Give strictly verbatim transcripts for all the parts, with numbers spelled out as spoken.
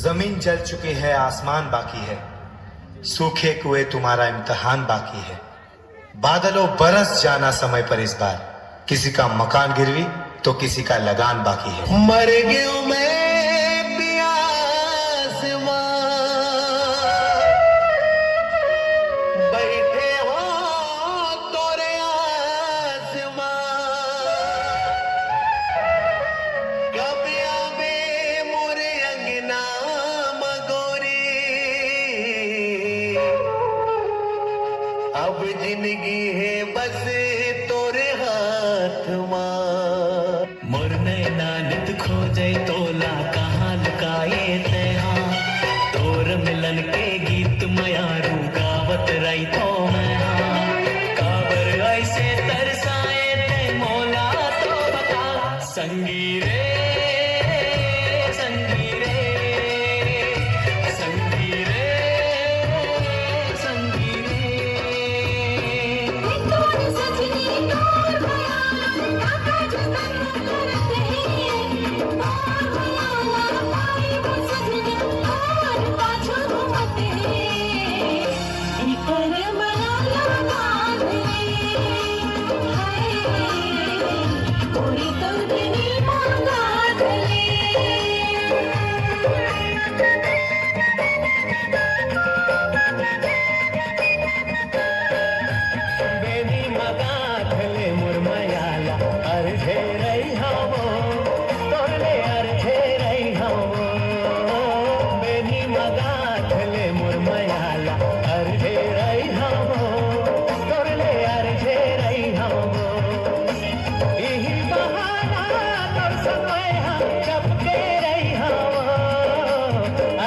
जमीन जल चुकी है, आसमान बाकी है, सूखे कुएं तुम्हारा इम्तिहान बाकी है। बादलों बरस जाना समय पर इस बार, किसी का मकान गिरवी तो किसी का लगान बाकी है। मर गयो मैं प्यास मां, बैठे हो तोरे आस मां, कब आवे मोरे अंगना म गोरी। अब जिंदगी हे बस तोरे हाथ मा। मोर नैना नित खोजै तोला, कहाँ लुकाए तैहा। तोर मिलन के गीत मयारू गावत रहिथों मैं हा। काबर ऐसे तरसाए तै मोला तो बता। संगी रे, संगी रे, संगी रे, संगी रे। बेनी मगाथले मुरमयाला अर्झे रही हवो, तोरले अर्झे रही हवो। बेनी मगाथले मुरमयाला अर्झे रही हवो, तोरले अर्झे रही हवो। इही बहाना तोर समय हम चपके रही हवो,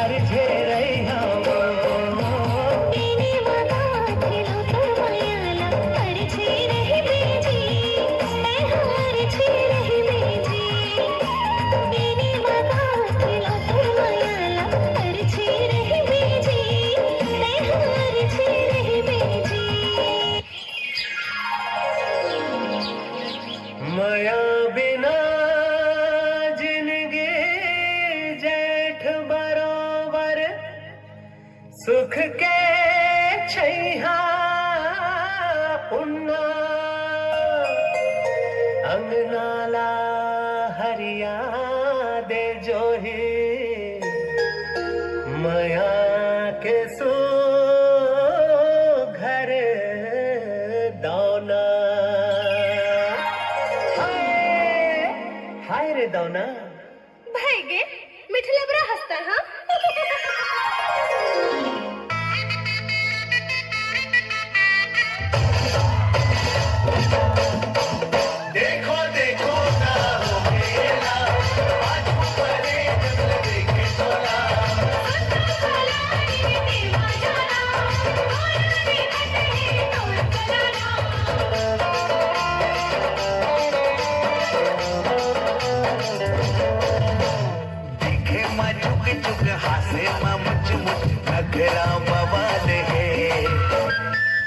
अर्झे रही हवो। मया बिना जिनगी जेठ बरोबर सुख के छैहा पुन्ना अंगना ला हरिया दे जोही मया के सो घर दौना। हाय, हाय रे दौना। भय गे, मिठलबरा हंसता, हाँ? देखो, देखो, ना हो खेला, आज ऊपरे जंगल देखे तोला। दिखे म चुक चुक, हासे म मुच मुच, नखरा बवाल हे।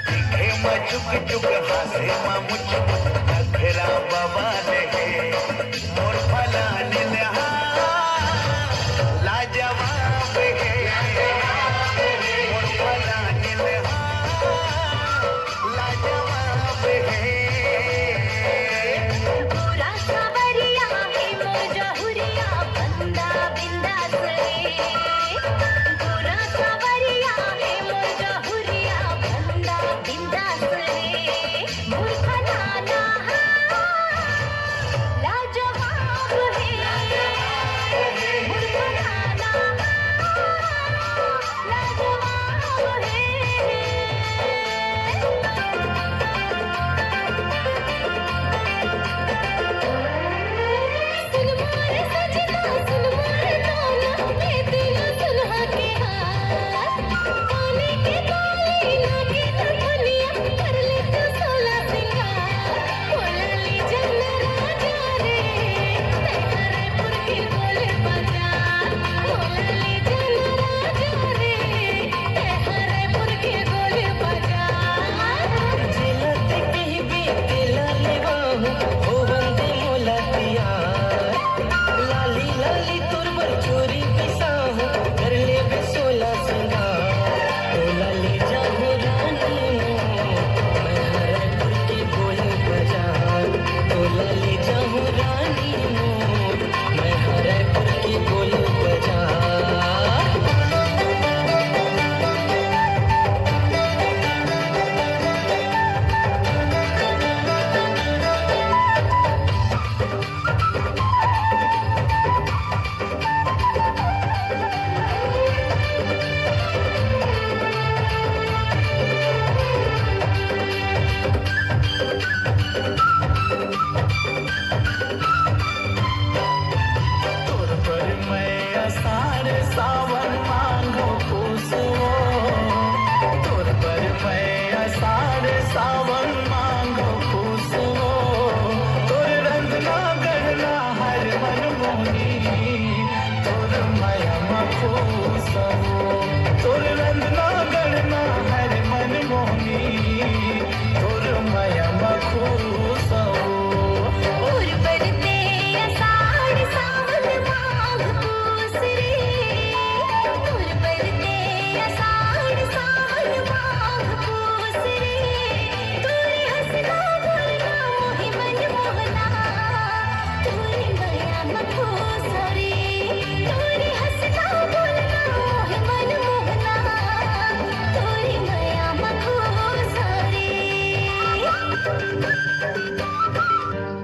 दिखे म चुक चुक, हासे म मुच मुच, नखरा बवाल हे। मोर फलानिन हा लाजवाब हे। मोर फलानिन हा लाजवाब हे। गोरा सावरिया हे मोर जहुरिया, बंदा बिंदास रे। गोरा सावरिया हे मोर जहुरिया, बंदा बिंदास रे। मोर फलाना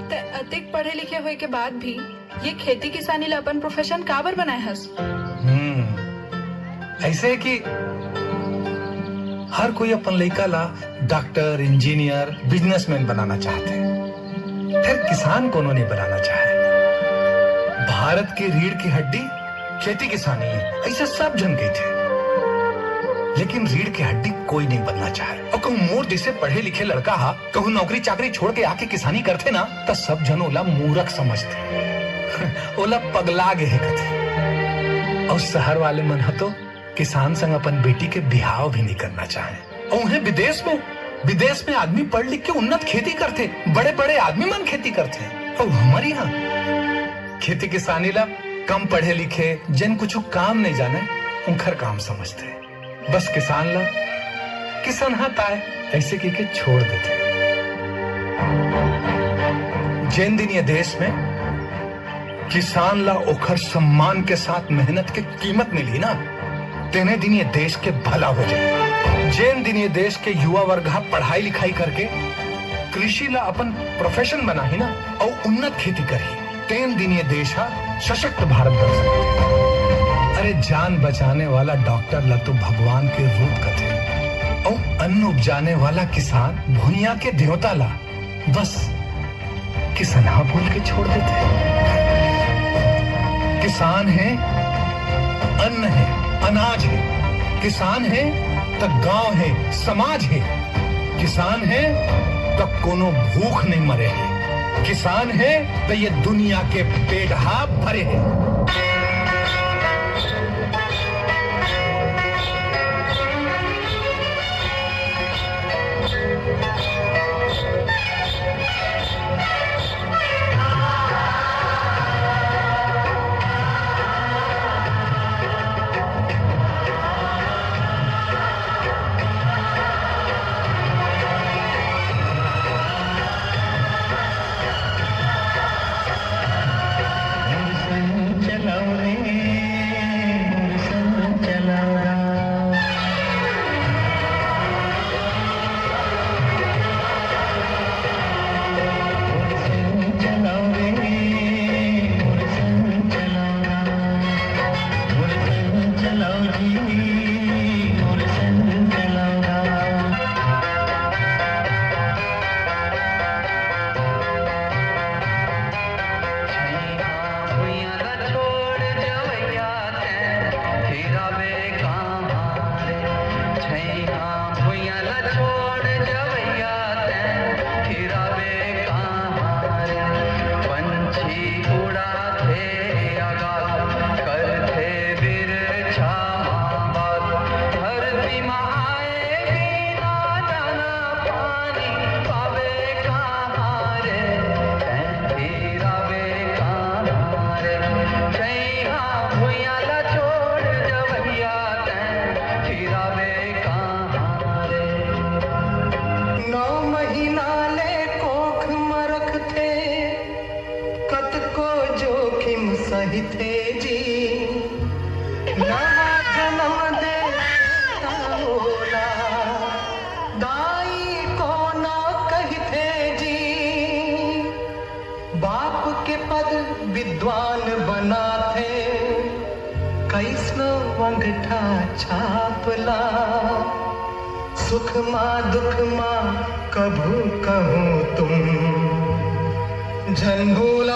ते अतेक पढ़े लिखे होए के बाद भी ये खेती किसानी ला अपन प्रोफेशन काबर बनाए हस? हम्म, ऐसे है कि हर कोई अपन लइका ला डॉक्टर, इंजीनियर, बिजनेसमैन बनाना चाहथे, फिर किसान कोनो नहीं बनाना चाहे। भारत के रीढ़ की हड्डी खेती किसानी है, ऐसे सब झन कहिथे, लेकिन रीढ़ की हड्डी कोई नहीं बनना चाहे। और कहूँ मोर जैसे पढ़े लिखे लड़का हा कहूँ नौकरी चाकरी छोड़ के आके किसानी करथे ना, त सब झन ओला मूरख समझथे। ओला पगला गे हे कथे। और शहर वाले मन ह तो किसान संग अपन बेटी के बिहाव भी नहीं करना चाहे। और उन्हें विदेश में, विदेश में आदमी पढ़ लिख के उन्नत खेती करथे, बड़े बड़े आदमी मन खेती करथे। और हमर यहाँ खेती किसानी ला कम पढ़े लिखे, जेन कुछ काम नहीं जाने, उनखर काम समझथे। बस किसान ला किसनहा ताय ऐसे कहिके छोड़ देथे। जेन दिन ये देश में किसान ला ओखर सम्मान के साथ मेहनत के कीमत मिली ना, तेने दिन ये देश के भला हो जाए। जेन दिन ये देश के युवा वर्ग हा पढ़ाई लिखाई करके कृषि ला अपन प्रोफेशन बनाही ना, और उन्नत खेती करही, तेन दिन ये देश हा सशक्त भारत बन सकथे। अरे, जान बचाने वाला डॉक्टर ला तो भगवान के रूप कथे, और अन्न उपजाने वाला किसान भुइयां के देवता ला बस किसनहा बोल के छोड़ देथे। किसान है, अन्न है, अनाज है। किसान है त गांव है, समाज है। किसान है त कोनो भूख नहीं मरे है। किसान है त ये दुनिया के पेट हा भरे है। नौ महीना ले कोख म रखथे, कतको जोखिम सहिथे जी। नवा जनम दे ओला, दाई कोनो कहिथे जी। बाप के पद विद्वान बनाथे, कइसनो अंगठा छाप ला। सुख मा दुख मा कभू कहूँ तुम, झन भूल